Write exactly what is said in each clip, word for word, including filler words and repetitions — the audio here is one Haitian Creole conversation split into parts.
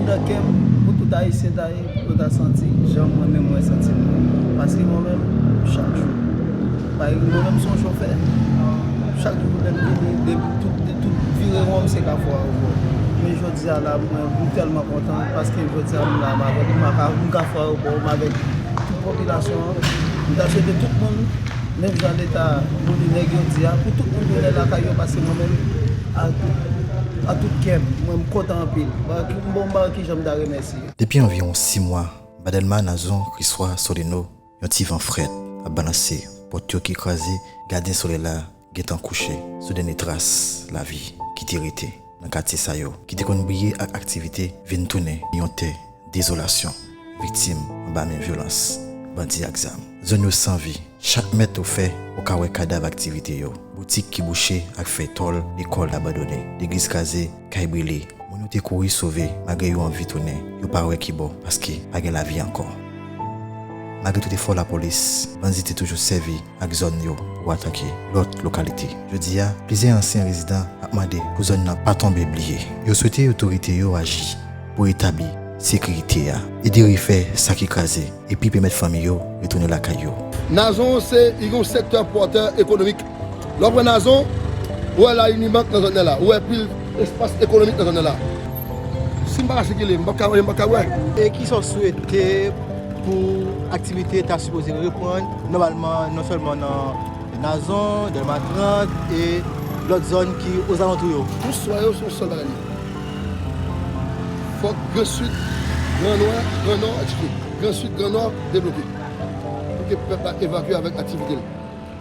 Nan kè m, pou tout Ayisyen ta ye, pou yo ta santi jan mwen menm mwen santi m. Paske mwen menm, chak jou, pa egzanp, mwen menm se yon chofè. Chak jou lè m vini, depi tout, tout vire won m se Kafou Ayewopò. Men jodi a la, mwen, m tèlman kontan, paske jodi a m la, m avèk, m ka, m Kafou Ayewopò, m avèk tout popilasyon an. M ta swete tout moun, menm jan leta moun nèg yo di a, pou tout moun tounen lakay yo, paske mwen menm, a tout, a tout kè m, mwen m kontan anpil. M bon, m pa wè kijan m ta remèsye. Depi anviwon sis mwa, ba Dèlma, Nazon, Kriswa, Soleno, yon ti van frèt ap balanse pòt yo ki kraze, gaden solèy la gentan kouche sou dènye tras lavi ki te rete nan katye sa yo, ki te konn briye ak aktivite, vin tounen yon tè dezolasyon, viktim anba men vyolans bandi ak zam. Zòn yo san vi. Chak mèt ou fè, ou ka wè kadav aktivite yo. Boutik ki bouche ak fèy tòl, lekòl abandone, legliz kraze, kay brile. Moun yo te kouri sove, malgre yo anvi tounen, yo pa wè kibò, paske pa gen lavi ankò. Malgre tout efò lapolis, bandi te toujou sèvi ak zòn yo pou atake lòt lokalite. Jodi a, plizyè ansyen rezidan ap mande pou zòn nan pa tonbe bliye. Yo swete otorite yo aji pou retabli sekirite a, ede refè sa ki kraze, epi pèmèt fanmi yo retounen lakay yo. Nazon se yon sektè pòtè ekonomik. Lè w pran Nazon, ou wè la Unibank nan zòn nan la, ou wè pil espas ekonomik nan zòn nan la. Si m pa ka sikile, m p ap ka manje, m p ap ka bwè. E kisa w swete pou aktivite ta sipoze reprann nòmalman, non sèlman nan Nazon, Dèlma trant e lòt zòn ki ozalantou yo? Tout swa yo se yon sèl bagay li ye. Fòk Gran Sid, Gran Nwè, Gran Nò, ekskize, Gran Sid, Gran Nò debloke. Pou ke pèp la evakye avèk aktivite l.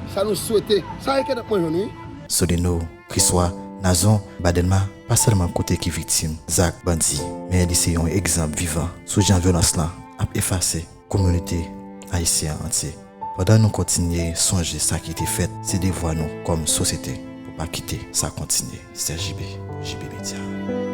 Sa nou swete. Sa e kèdèt mwen jwenn, wi. Soleno, Kriswa, Nazon, ba Dèlma, pa sèlman kote ki viktim zak bandi, men li se yon egzanp vivan sou jan vyolans lan ap efase kominote ayisyen an antye. Pandan nou kontinye sonje sa ki te fèt, se devwa nou kòm sosyete pou pa kite sa kontinye. Serge J B, J B Media.